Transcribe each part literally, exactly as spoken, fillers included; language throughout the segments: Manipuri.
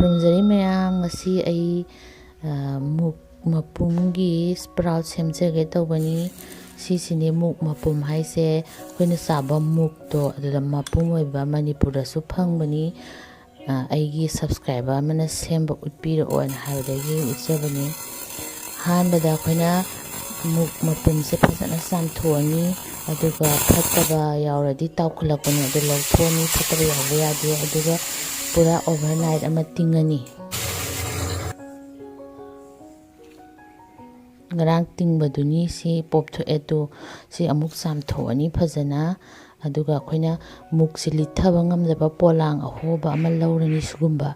ꯈꯨꯔꯨꯝꯖꯔꯤ ꯃꯌꯥꯝ, ꯉꯁꯤ ꯑꯩ, ꯑ, ꯃꯨꯛ ꯃꯄꯨꯝꯒꯤ sprout ꯁꯦꯝꯖꯒꯦ ꯇꯧꯕꯅꯤ꯫ ꯁꯤꯁꯤꯅꯦ ꯃꯨꯛ ꯃꯄꯨꯝ ꯍꯥꯏꯁꯦ, ꯑꯩꯈꯣꯏꯅ ꯆꯥꯕ ꯃꯨꯛꯇꯣ ꯑꯗꯨꯗ ꯃꯄꯨꯝ ꯑꯣꯏꯕ ꯃꯅꯤꯄꯨꯔꯗꯁꯨ ꯐꯪꯕꯅꯤ꯫ ꯑ, ꯑꯩꯒꯤ subscriber ꯑꯃꯅ ꯁꯦꯝꯕ ꯎꯠꯄꯤꯔꯛꯑꯣꯅ ꯍꯥꯏꯕꯗꯒꯤ ꯎꯠꯆꯕꯅꯤ꯫ ꯑꯍꯥꯟꯕꯗ ꯑꯩꯈꯣꯏꯅ ꯃꯨꯛ ꯃꯄꯨꯝꯁꯦ ꯐꯖꯅ ꯆꯥꯝꯊꯣꯛꯑꯅꯤ, ꯑꯗꯨꯒ ꯐꯠꯇꯕ ꯌꯥꯎꯔꯗꯤ ꯇꯥꯎꯈꯠꯂꯛꯄꯅꯦ, ꯑꯗꯨ ꯂꯧꯊꯣꯛꯑꯅꯤ, ꯐꯠꯇꯕ ꯌꯥꯎꯕ ꯌꯥꯗꯦ꯫ ꯑꯗꯨꯒ ꯄꯨꯔꯥ overnight ꯑꯃ ꯇꯤꯡꯉꯅꯤ꯫ ꯉꯔꯥꯡ ꯇꯤꯡꯕꯗꯨꯅꯤ ꯁꯤ ꯄꯣꯞꯊꯣꯛꯑꯦ꯫ ꯑꯗꯨ ꯁꯤ ꯑꯃꯨꯛ ꯆꯥꯝꯊꯣꯛꯑꯅꯤ ꯐꯖꯅ, ꯑꯗꯨꯒ ꯑꯩꯈꯣꯏꯅ ꯃꯨꯛꯁꯤ ꯂꯤꯠꯊꯕ ꯉꯝꯗꯕ ꯄꯣꯂꯥꯡ ꯑꯍꯣꯕ ꯑꯃ ꯂꯧꯔꯅꯤ꯫ ꯁꯤꯒꯨꯝꯕ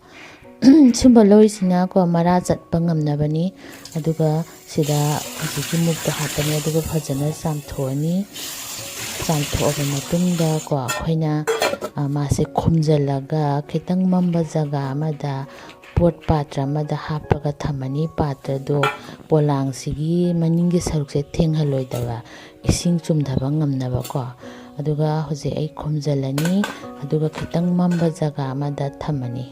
ꯁꯤꯒꯨꯝꯕ ꯂꯧꯔꯤꯁꯤꯅꯀꯣ ꯃꯔꯥ ꯆꯠꯄ ꯉꯝꯅꯕꯅꯤ꯫ ꯑꯗꯨꯒ ꯁꯤꯗ ꯍꯧꯖꯤꯛꯀꯤ ꯃꯨꯛꯇꯣ ꯍꯥꯞꯄꯅꯤ, ꯑꯗꯨꯒ ꯐꯖꯅ ꯆꯥꯝꯊꯣꯛꯑꯅꯤ꯫ ꯆꯥꯝꯊꯣꯛꯑꯕ ꯃꯇꯨꯡꯗꯀꯣ ꯑꯩꯈꯣꯏꯅ, ꯑ, ꯃꯥꯁꯦ ꯈꯨꯝꯖꯤꯜꯂꯒ ꯈꯤꯇꯪ ꯃꯝꯕ ꯖꯒꯥ ꯑꯃꯗ ꯄꯣꯠ ꯄꯥꯇ꯭ꯔ ꯑꯃꯗ ꯍꯥꯞꯄꯒ ꯊꯝꯃꯅꯤ꯫ ꯄꯥꯇ꯭ꯔꯗꯣ ꯄꯣꯂꯥꯡꯁꯤꯒꯤ ꯃꯅꯤꯡꯒꯤ ꯁꯔꯨꯛꯁꯦ ꯊꯦꯡꯍꯜꯂꯣꯏꯗꯕ, ꯏꯁꯤꯡ ꯆꯨꯝꯊꯕ ꯉꯝꯅꯕꯀꯣ꯫ ꯑꯗꯨꯒ ꯍꯧꯖꯤꯛ ꯑꯩ ꯈꯨꯝꯖꯤꯜꯂꯅꯤ, ꯑꯗꯨꯒ ꯈꯤꯇꯪ ꯃꯝꯕ ꯖꯒꯥ ꯑꯃꯗ ꯊꯝꯃꯅꯤ꯫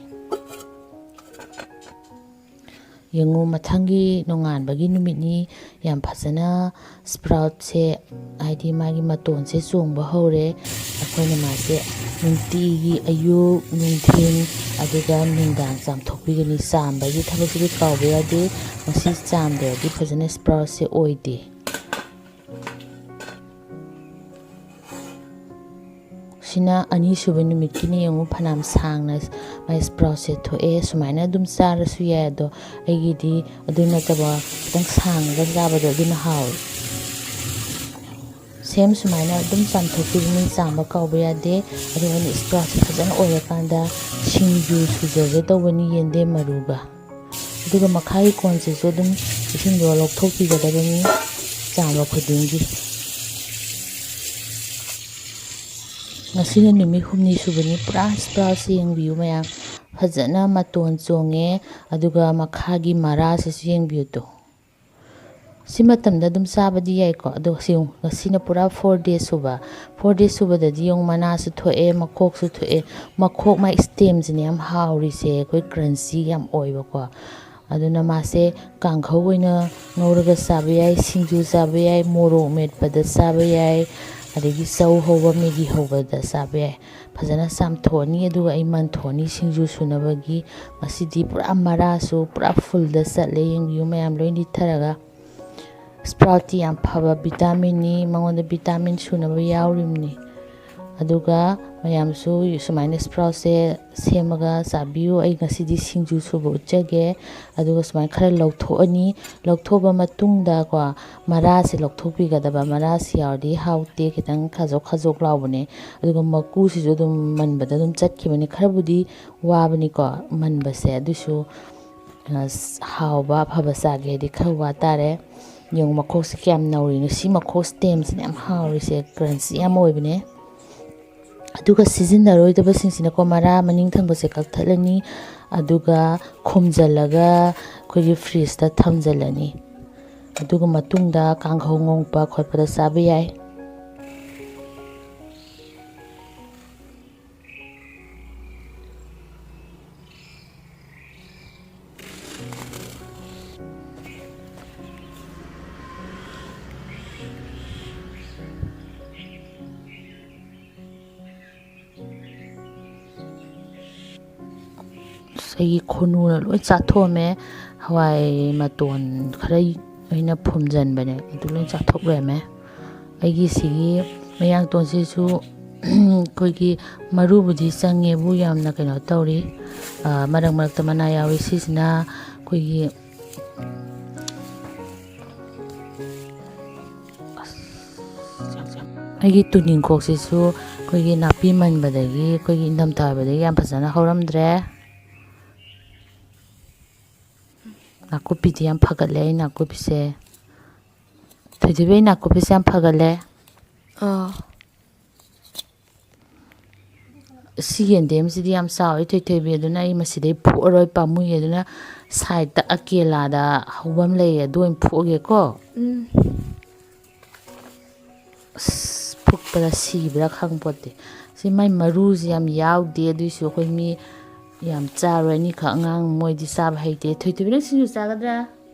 ꯌꯦꯡꯉꯨ, ꯃꯊꯪꯒꯤ ꯅꯣꯡꯉꯥꯟꯕꯒꯤ ꯅꯨꯃꯤꯠꯅꯤ꯫ ꯌꯥꯝ ꯐꯖꯅ sproutꯁꯦ, ꯍꯥꯏꯗꯤ ꯃꯥꯒꯤ ꯃꯇꯣꯟꯁꯦ ꯆꯣꯡꯕ ꯍꯧꯔꯦ꯫ ꯑꯩꯈꯣꯏꯅ ꯃꯥꯁꯦ ꯅꯨꯡꯇꯤꯒꯤ ꯑꯌꯨꯛ, ꯅꯨꯡꯊꯤꯜ, ꯑꯗꯨꯒ ꯅꯨꯡꯗꯥꯡ ꯆꯥꯝꯊꯣꯛꯄꯤꯒꯅꯤ꯫ ꯆꯥꯝꯕꯒꯤ ꯊꯕꯛꯁꯤꯗꯤ ꯀꯥꯎꯕ ꯌꯥꯗꯦ꯫ ꯃꯁꯤ ꯆꯥꯝꯗ꯭ꯔꯗꯤ ꯐꯖꯅ sproutꯁꯦ ꯑꯣꯏꯗꯦ꯫ ꯁꯤꯅ ꯑꯅꯤꯁꯨꯕ ꯅꯨꯃꯤꯠꯀꯤꯅꯤ꯫ ꯌꯦꯡꯉꯨ, ꯐꯅꯌꯥꯝ ꯁꯥꯡꯅ ꯃꯥꯏ sproutꯁꯦ ꯊꯣꯛꯑꯦ꯫ ꯁꯨꯃꯥꯏꯅ ꯑꯗꯨꯝ ꯆꯥꯔꯁꯨ ꯌꯥꯏ, ꯑꯗꯣ ꯑꯩꯒꯤꯗꯤ ꯑꯗꯨ ꯅꯠꯇꯕ ꯈꯤꯇꯪ ꯁꯥꯡꯉꯒ ꯆꯥꯕꯗꯣ ꯑꯗꯨꯅ ꯍꯥꯎꯋꯤ꯫ ꯁꯦꯝ ꯁꯨꯃꯥꯏꯅ ꯑꯗꯨꯝ ꯆꯥꯝꯊꯣꯛꯄꯤꯔꯅꯤ, ꯆꯥꯝꯕ ꯀꯥꯎꯕ ꯌꯥꯗꯦ꯫ ꯑꯗꯨꯒ ꯑꯩꯅ sproutꯁꯦ ꯐꯖꯅ ꯑꯣꯏꯔꯀꯥꯟꯗ ꯁꯤꯡꯖꯨ ꯁꯨꯖꯒꯦ ꯇꯧꯕꯅꯤ ꯌꯦꯟꯗꯦꯝ ꯃꯔꯨꯒ꯫ ꯑꯗꯨꯒ ꯃꯈꯥꯒꯤ ꯀꯣꯟꯁꯤꯁꯨ ꯑꯗꯨꯝ ꯏꯁꯤꯡꯗꯣ ꯂꯧꯊꯣꯛꯄꯤꯒꯗꯕꯅꯤ ꯆꯥꯝꯕ ꯈꯨꯗꯤꯡꯒꯤ꯫ ꯉꯁꯤꯅ ꯅꯨꯃꯤꯠ ꯍꯨꯝꯅꯤ ꯁꯨꯕꯅꯤ꯫ ꯄꯨꯔꯥ sproutꯁꯦ ꯌꯦꯡꯕꯤꯌꯨ ꯃꯌꯥꯝ, ꯐꯖꯅ ꯃꯇꯣꯟ ꯆꯣꯡꯉꯦ꯫ ꯑꯗꯨꯒ ꯃꯈꯥꯒꯤ ꯃꯔꯥꯁꯤꯁꯨ ꯌꯦꯡꯕꯤꯌꯨ ꯇꯨ꯫ ꯁꯤ ꯃꯇꯝꯗ ꯑꯗꯨꯝ ꯆꯥꯕꯗꯤ ꯌꯥꯏꯀꯣ꯫ ꯑꯗꯣ ꯁꯤ ꯌꯦꯡꯉꯨ, ꯉꯁꯤꯅ ꯄꯨꯔꯥ four days ꯁꯨꯕ꯫ Four days ꯁꯨꯕꯗꯗꯤ ꯌꯦꯡꯉꯨ, ꯃꯅꯥꯁꯨ ꯊꯣꯛꯑꯦ, ꯃꯈꯣꯛꯁꯨ ꯊꯣꯛꯑꯦ꯫ ꯃꯈꯣꯛ ꯃꯥꯏ stem ꯁꯤꯅꯦ ꯌꯥꯝ ꯍꯥꯎꯔꯤꯁꯦ, ꯑꯩꯈꯣꯏ crunchy ꯌꯥꯝ ꯑꯣꯏꯕꯀꯣ꯫ ꯑꯗꯨꯅ ꯃꯥꯁꯦ ꯀꯥꯡꯍꯧ ꯑꯣꯏꯅ ꯉꯧꯔꯒ ꯆꯥꯕ ꯌꯥꯏ, ꯁꯤꯡꯖꯨ ꯆꯥꯕ ꯌꯥꯏ, ꯃꯣꯔꯣꯛ ꯃꯦꯠꯄꯗ ꯆꯥꯕ ꯌꯥꯏ, ꯑꯗꯒꯤ ꯆꯧ ꯍꯧꯕ, ꯃꯦꯒꯤ ꯍꯧꯕꯗ ꯆꯥꯕ ꯌꯥꯏ꯫ ꯐꯖꯅ ꯆꯥꯝꯊꯣꯛꯑꯅꯤ, ꯑꯗꯨꯒ ꯑꯩ ꯃꯟꯊꯣꯛꯑꯅꯤ ꯁꯤꯡꯖꯨ ꯁꯨꯅꯕꯒꯤ꯫ ꯉꯁꯤꯗꯤ ꯄꯨꯔꯥ ꯃꯔꯥꯁꯨ ꯄꯨꯔꯥ full ꯗ ꯆꯠꯂꯦ, ꯌꯦꯡꯕꯤꯌꯨ ꯃꯌꯥꯝ, ꯂꯣꯏ ꯂꯤꯠꯊꯔꯒ꯫ Sprout ꯇꯤ ꯌꯥꯝ ꯐꯕ vitamin ꯅꯤ, ꯃꯉꯣꯟꯗ vitamin ꯁꯨꯅꯕ ꯌꯥꯎꯔꯤꯕꯅꯤ꯫ ꯑꯗꯨꯒ ꯃꯌꯥꯝꯁꯨ ꯁꯨꯃꯥꯏꯅ sprout ꯁꯦ ꯁꯦꯝꯃꯒ ꯆꯥꯕꯤꯌꯨ꯫ ꯑꯩ ꯉꯁꯤꯗꯤ ꯁꯤꯡꯖꯨ ꯁꯨꯕ ꯎꯠꯆꯒꯦ꯫ ꯑꯗꯨꯒ ꯁꯨꯃꯥꯏꯅ ꯈꯔ ꯂꯧꯊꯣꯛꯑꯅꯤ꯫ ꯂꯧꯊꯣꯛꯑꯕ ꯃꯇꯨꯡꯗꯀꯣ, ꯃꯔꯥꯁꯦ ꯂꯧꯊꯣꯛꯄꯤꯒꯗꯕ꯫ ꯃꯔꯥꯁꯤ ꯌꯥꯎꯔꯗꯤ ꯍꯥꯎꯇꯦ, ꯈꯤꯇꯪ ꯈꯥꯖꯣꯛ ꯈꯥꯖꯣꯛ ꯂꯥꯎꯕꯅꯦ꯫ ꯑꯗꯨꯒ ꯃꯀꯨꯁꯤꯁꯨ ꯑꯗꯨꯝ ꯃꯟꯕꯗ ꯑꯗꯨꯝ ꯆꯠꯈꯤꯕꯅꯦ꯫ ꯈꯔꯕꯨꯗꯤ ꯋꯥꯕꯅꯤꯀꯣ ꯃꯟꯕꯁꯦ, ꯑꯗꯨꯁꯨ, ꯑ, ꯍꯥꯎꯕ ꯑꯐꯕ ꯆꯥꯒꯦ ꯍꯥꯏꯗꯤ ꯈꯔ ꯋꯥ ꯇꯥꯔꯦ꯫ ꯌꯦꯡꯉꯨ, ꯃꯈꯣꯛꯁꯦ ꯀꯌꯥꯝ ꯅꯧꯔꯤꯅꯣ꯫ ꯁꯤ ꯃꯈꯣꯛ stem ꯁꯤꯅ ꯌꯥꯝ ꯍꯥꯎꯔꯤꯁꯦ, crunchy ꯌꯥꯝ ꯑꯣꯏꯕꯅꯦ꯫ ꯑꯗꯨꯒ ꯁꯤꯖꯤꯟꯅꯔꯣꯏꯗꯕꯁꯤꯡꯁꯤꯅꯀꯣ, ꯃꯔꯥ ꯃꯅꯤꯡ ꯊꯪꯕꯁꯦ ꯀꯛꯊꯠꯂꯅꯤ, ꯑꯗꯨꯒ ꯈꯣꯝꯖꯤꯜꯂꯒ ꯑꯩꯈꯣꯏꯒꯤ fridge ꯇ ꯊꯝꯖꯤꯜꯂꯅꯤ꯫ ꯑꯗꯨꯒ ꯃꯇꯨꯡꯗ ꯀꯥꯡꯍꯧ ꯉꯧꯕ ꯈꯣꯠꯄꯗ ꯆꯥꯕ ꯌꯥꯏ꯫ ꯑꯁ, ꯑꯩꯒꯤ ꯈꯨꯅꯨꯅ ꯂꯣꯏ ꯆꯥꯊꯣꯛꯑꯝꯃꯦ꯫ ꯍꯋꯥꯏ ꯃꯇꯣꯟ ꯈꯔ ꯑꯩꯅ ꯐꯨꯝꯖꯟꯕꯅꯦ, ꯑꯗꯨ ꯂꯣꯏ ꯆꯥꯊꯣꯛ ꯂꯩꯔꯝꯃꯦ꯫ ꯑꯩꯒꯤ ꯁꯤꯒꯤ ꯃꯌꯥꯡꯇꯣꯟꯁꯤꯁꯨ ꯑꯩꯈꯣꯏꯒꯤ ꯃꯔꯨꯕꯨꯗꯤ ꯆꯪꯉꯦꯕꯨ, ꯌꯥꯝꯅ ꯀꯩꯅꯣ ꯇꯧꯔꯤ꯫ ꯑ, ꯃꯔꯛ ꯃꯔꯛꯇ ꯃꯅꯥ ꯌꯥꯎꯏ꯫ ꯁꯤꯁꯤꯅ ꯑꯩꯈꯣꯏꯒꯤ ꯑꯩꯒꯤ ꯇꯨꯅꯤꯡꯈꯣꯛꯁꯤꯁꯨ ꯑꯩꯈꯣꯏꯒꯤ ꯅꯥꯄꯤ ꯃꯟꯕꯗꯒꯤ, ꯑꯩꯈꯣꯏꯒꯤ ꯏꯪꯊꯝꯊꯥ ꯑꯣꯏꯕꯗꯒꯤ ꯌꯥꯝ ꯐꯖꯅ ꯍꯧꯔꯝꯗ꯭ꯔꯦ꯫ ꯅꯥꯀꯨꯞꯄꯤꯗꯤ ꯌꯥꯝ ꯐꯒꯠꯂꯦ ꯑꯩ ꯅꯥꯀꯨꯞꯄꯤꯁꯦ꯫ ꯊꯣꯏꯊꯣꯏꯕꯤ, ꯑꯩ ꯅꯥꯀꯨꯞꯄꯤꯁꯦ ꯌꯥꯝ ꯐꯒꯠꯂꯦ꯫ ꯑꯥ꯫ ꯁꯤ ꯌꯦꯟꯗꯦꯝꯁꯤꯗꯤ ꯌꯥꯝ ꯆꯥꯎꯋꯤ, ꯊꯣꯏꯊꯣꯏꯕꯤ, ꯑꯗꯨꯅ ꯑꯩ ꯃꯁꯤꯗꯩ ꯐꯨꯛꯑꯔꯣꯏ, ꯄꯥꯝꯃꯨꯏ꯫ ꯑꯗꯨꯅ ꯁꯥꯏꯠꯇ ꯑꯀꯦꯂꯥꯗ ꯍꯧꯕ ꯑꯃ ꯂꯩꯌꯦ, ꯑꯗꯨ ꯑꯣꯏꯅ ꯐꯨꯛꯑꯒꯦꯀꯣ꯫ ꯎꯝ꯫ ꯑꯁ, ꯐꯨꯛꯄꯗ ꯁꯤꯕ꯭ꯔꯥ ꯈꯪꯄꯣꯠꯇꯦ꯫ ꯁꯤ ꯃꯥꯏ ꯃꯔꯨꯁꯤ ꯌꯥꯝ ꯌꯥꯎꯗꯦ, ꯑꯗꯨꯏꯁꯨ ꯑꯩꯈꯣꯏ ꯃꯤ ꯌꯥꯝ ꯆꯥꯔꯣꯏ, ꯑꯅꯤꯈꯛ ꯑꯉꯥꯡ, ꯃꯣꯏꯗꯤ ꯆꯥꯕ ꯍꯩꯇꯦ꯫ ꯊꯣꯏꯊꯣꯏꯕꯤ, ꯅꯪ ꯁꯤꯡꯖꯨ ꯆꯥꯒꯗ꯭ꯔꯥ?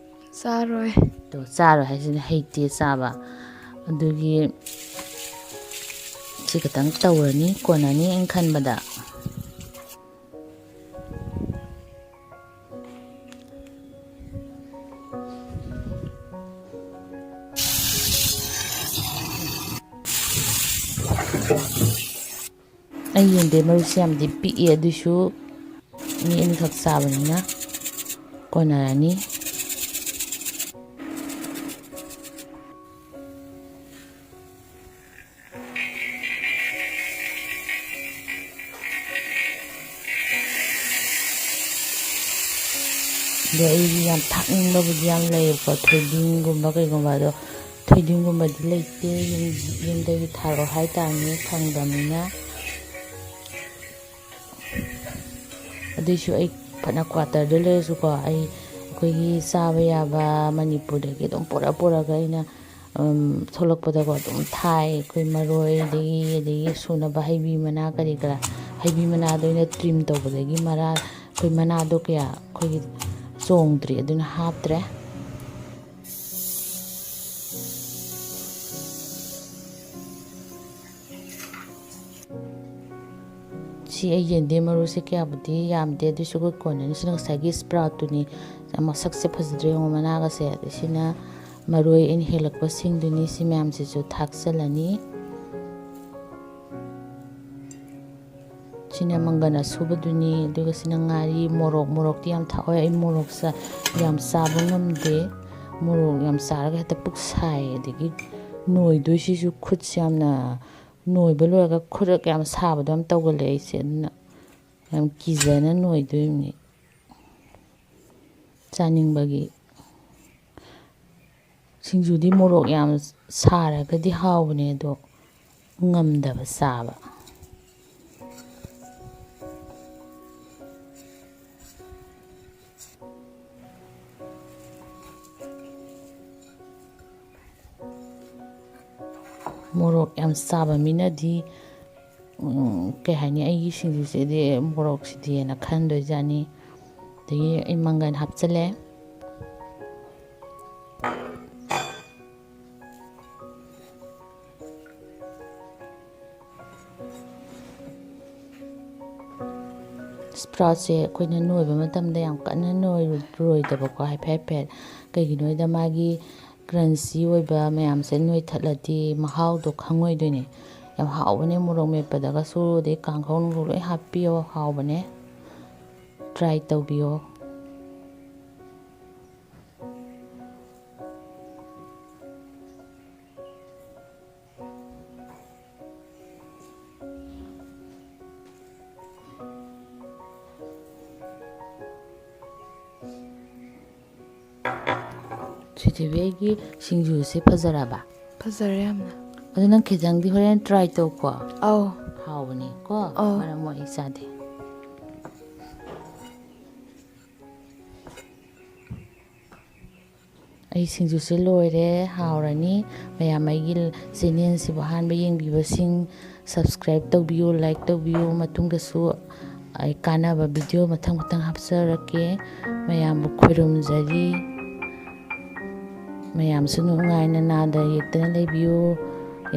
ꯆꯥꯔꯣꯏ꯫ ꯇꯣ, ꯆꯥꯔꯣꯏ ꯍꯥꯏꯁꯤꯅ ꯍꯩꯇꯦ ꯆꯥꯕ꯫ ꯑꯗꯨꯒꯤ ꯁꯤ ꯈꯇꯪ ꯇꯧꯔꯅꯤ, ꯀꯣꯟꯅꯅꯤ ꯑꯩꯅ ꯈꯟꯕꯗ꯫ ꯑꯩ ꯌꯦꯟꯗꯦꯝ ꯃꯔꯨꯁꯦ ꯌꯥꯝꯗꯤ ꯄꯤꯛꯑꯦ, ꯑꯗꯨꯏꯁꯨ ꯃꯤ ꯑꯅꯤꯈꯛ ꯆꯥꯕꯅꯤꯅ ꯀꯣꯟꯅꯔꯅꯤ꯫ ꯑꯗꯣ ꯑꯩꯗꯤ ꯌꯥꯝ ꯊꯥꯛꯅꯤꯡꯕꯕꯨꯗꯤ ꯌꯥꯝ ꯂꯩꯌꯦꯕꯀꯣ, ꯊꯣꯏꯗꯤꯡꯒꯨꯝꯕ ꯀꯩꯒꯨꯝꯕ, ꯑꯗꯣ ꯊꯣꯏꯗꯤꯡꯒꯨꯝꯕꯗꯤ ꯂꯩꯇꯦ, ꯌꯨꯝ-, ꯌꯨꯝꯗꯒꯤ ꯊꯥꯔꯛꯑꯣ ꯍꯥꯏꯇꯥꯔꯅꯦ, ꯐꯪꯗꯕꯅꯤꯅ꯫ ꯑꯗꯨꯏꯁꯨ ꯑꯩ ꯐꯅ ꯀ꯭ꯋꯥꯇꯔꯗ ꯂꯩꯔꯁꯨꯀꯣ, ꯑꯩ ꯑꯩꯈꯣꯏꯒꯤ ꯆꯥꯕ ꯌꯥꯕ ꯃꯅꯤꯄꯨꯔꯗꯒꯤ ꯑꯗꯨꯝ ꯄꯨꯔꯛ ꯄꯨꯔꯛꯑꯒ ꯑꯩꯅ, ꯎꯝ, ꯊꯣꯛꯂꯛꯄꯗꯀꯣ ꯑꯗꯨꯝ ꯊꯥꯏ꯫ ꯑꯩꯈꯣꯏ ꯃꯔꯣꯏꯗꯒꯤ, ꯑꯗꯒꯤ ꯁꯨꯅꯕ ꯍꯩꯕꯤ ꯃꯅꯥ ꯀꯔꯤ ꯀꯔꯥ, ꯍꯩꯕꯤ ꯃꯅꯥꯗꯣ ꯑꯩꯅ trim ꯇꯧꯕꯗꯒꯤ ꯃꯔꯥ, ꯑꯩꯈꯣꯏ ꯃꯅꯥꯗꯣ ꯀꯌꯥ ꯑꯩꯈꯣꯏꯒꯤ ꯆꯣꯡꯗ꯭ꯔꯤ, ꯑꯗꯨꯅ ꯍꯥꯞꯇ꯭ꯔꯦ꯫ ꯁꯤ ꯑꯩ ꯌꯦꯟꯗꯦꯝ ꯃꯔꯨꯁꯦ ꯀꯌꯥꯕꯨꯗꯤ ꯌꯥꯝꯗꯦ, ꯑꯗꯨꯏꯁꯨ ꯑꯩꯈꯣꯏ ꯀꯣꯟꯅꯅꯤ꯫ ꯁꯤꯅ ꯉꯁꯥꯏꯒꯤ sproutꯇꯨꯅꯤ, ꯃꯁꯛꯁꯦ ꯐꯖꯗ꯭ꯔꯥ ꯌꯦꯡꯉꯣ, ꯃꯅꯥꯒꯁꯦ꯫ ꯑꯗꯩ ꯁꯤꯅ ꯃꯔꯣꯏ ꯑꯩꯅ ꯍꯦꯛꯂꯛꯄꯁꯤꯡꯗꯨꯅꯤ꯫ ꯁꯤ ꯃꯌꯥꯝꯁꯤꯁꯨ ꯊꯥꯛꯆꯜꯂꯅꯤ꯫ ꯁꯤꯅ ꯃꯪꯒꯟ ꯑꯁꯨꯕꯗꯨꯅꯤ꯫ ꯑꯗꯨꯒ ꯁꯤꯅ ꯉꯥꯔꯤ, ꯃꯣꯔꯣꯛ꯫ ꯃꯣꯔꯣꯛꯇꯤ ꯌꯥꯝ ꯊꯥꯛꯑꯣꯏ, ꯑꯩ ꯃꯣꯔꯣꯛ ꯆꯥ-, ꯌꯥꯝ ꯆꯥꯕ ꯉꯝꯗꯦ꯫ ꯃꯣꯔꯣꯛ ꯌꯥꯝ ꯆꯥꯔꯒ ꯍꯦꯛꯇ ꯄꯨꯛ ꯁꯥꯏ, ꯑꯗꯒꯤ ꯅꯣꯏꯗꯣꯏꯁꯤꯁꯨ ꯈꯨꯠꯁꯦ ꯌꯥꯝꯅ, ꯅꯣꯏꯕ ꯂꯣꯏꯔꯒ ꯈꯨꯠ ꯌꯥꯝ ꯁꯥꯕꯗꯣ ꯌꯥꯝ ꯇꯧꯒꯜꯂꯦ ꯑꯩꯁꯦ꯫ ꯑꯗꯨꯅ ꯌꯥꯝ ꯀꯤꯖꯅ ꯅꯣꯏꯗꯣꯏꯅꯤ꯫ ꯆꯥꯅꯤꯡꯕꯒꯤ꯫ ꯁꯤꯡꯖꯨꯗꯤ ꯃꯣꯔꯣꯛ ꯌꯥꯝ ꯁꯥꯔꯒꯗꯤ ꯍꯥꯎꯕꯅꯦ, ꯑꯗꯣ ꯉꯝꯗꯕ ꯆꯥꯕ꯫ ꯃꯣꯔꯣꯛ ꯌꯥꯝ ꯆꯥꯕ ꯃꯤꯅꯗꯤ, ꯎꯝ, ꯀꯩ ꯍꯥꯏꯅꯤ, ꯑꯩꯒꯤ ꯁꯤꯡꯖꯨꯁꯤꯗꯤ ꯃꯣꯔꯣꯛꯁꯤꯗꯤꯅ ꯈꯟꯗꯣꯏꯖꯥꯠꯅꯤ꯫ ꯑꯗꯒꯤ ꯑꯩ ꯃꯪꯒꯟ ꯍꯥꯞꯆꯤꯜꯂꯦ꯫ ꯁ꯭ꯄ꯭ꯔꯥꯎꯠꯁꯦ ꯑꯩꯈꯣꯏꯅ ꯅꯣꯏꯕ ꯃꯇꯝꯗ ꯌꯥꯝ ꯀꯟꯅ ꯅꯣꯏꯔꯣꯏꯗꯕꯀꯣ, ꯍꯥꯏꯐꯦꯠ ꯍꯥꯏꯐꯦꯠ꯫ ꯀꯩꯒꯤꯅꯣ ꯍꯥꯏꯗ ꯃꯥꯒꯤ ꯀ꯭ꯔꯟꯆꯤ ꯑꯣꯏꯕ ꯃꯌꯥꯝꯁꯦ ꯅꯣꯏꯊꯠꯂꯗꯤ ꯃꯍꯥꯎꯗꯣ ꯈꯪꯉꯣꯏꯗꯣꯏꯅꯦ꯫ ꯌꯥꯝ ꯍꯥꯎꯕꯅꯦ, ꯃꯣꯔꯣꯛ ꯃꯦꯠꯄꯗꯒꯁꯨ, ꯑꯗꯩ ꯀꯥꯡꯍꯧ ꯅꯨꯡꯍꯧ ꯂꯣꯏ ꯍꯥꯞꯄꯤꯌꯣ, ꯍꯥꯎꯕꯅꯦ꯫ ꯇ꯭ꯔꯥꯏ ꯇꯧꯕꯤꯌꯣ꯫ ꯁꯤꯗꯤꯕꯤ, ꯑꯩꯒꯤ ꯁꯤꯡꯖꯨꯁꯦ ꯐꯖꯔꯕ? ꯐꯖꯔꯦ ꯌꯥꯝꯅ꯫ ꯑꯗꯨ ꯅꯪ ꯈꯤꯇꯪꯗꯤ ꯍꯣꯔꯦꯟ ꯇ꯭ꯔꯥꯏ ꯇꯧꯀꯣ꯫ ꯑꯧ꯫ ꯍꯥꯎꯕꯅꯤꯀꯣ꯫ ꯑꯧ꯫ ꯃꯔꯝ ꯃꯣꯛꯏ ꯆꯥꯗꯦ꯫ ꯑꯩ ꯁꯤꯡꯖꯨꯁꯦ ꯂꯣꯏꯔꯦ, ꯍꯥꯎꯔꯅꯤ꯫ ꯃꯌꯥꯝ ꯑꯩꯒꯤ ꯆꯦꯅꯦꯜꯁꯤꯕꯨ ꯑꯍꯥꯟꯕ ꯌꯦꯡꯕꯤꯕꯁꯤꯡ, ꯁꯕꯁꯀ꯭ꯔꯥꯏꯕ ꯇꯧꯕꯤꯌꯨ, ꯂꯥꯏꯛ ꯇꯧꯕꯤꯌꯨ꯫ ꯃꯇꯨꯡꯗꯁꯨ ꯑꯩ ꯀꯥꯟꯅꯕ ꯚꯤꯗꯤꯑꯣ ꯃꯊꯪ ꯃꯊꯪ ꯍꯥꯞꯆꯔꯛꯀꯦ꯫ ꯃꯌꯥꯝꯕꯨ ꯈꯨꯔꯨꯝꯖꯔꯤ꯫ ꯃꯌꯥꯝꯁꯨ ꯅꯨꯡꯉꯥꯏꯅ ꯅꯥꯗ ꯌꯦꯛꯇꯅ ꯂꯩꯕꯤꯌꯨ꯫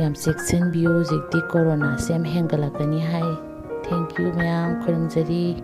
ꯌꯥꯝ ꯆꯦꯛꯁꯤꯟꯕꯤꯌꯨ꯫ ꯍꯧꯖꯤꯛꯇꯤ ꯀꯣꯔꯣꯅꯥꯁꯦ ꯌꯥꯝ ꯍꯦꯟꯒꯠꯂꯛꯀꯅꯤ ꯍꯥꯏ꯫ Thank you ꯃꯌꯥꯝ, ꯈꯨꯔꯨꯝꯖꯔꯤ꯫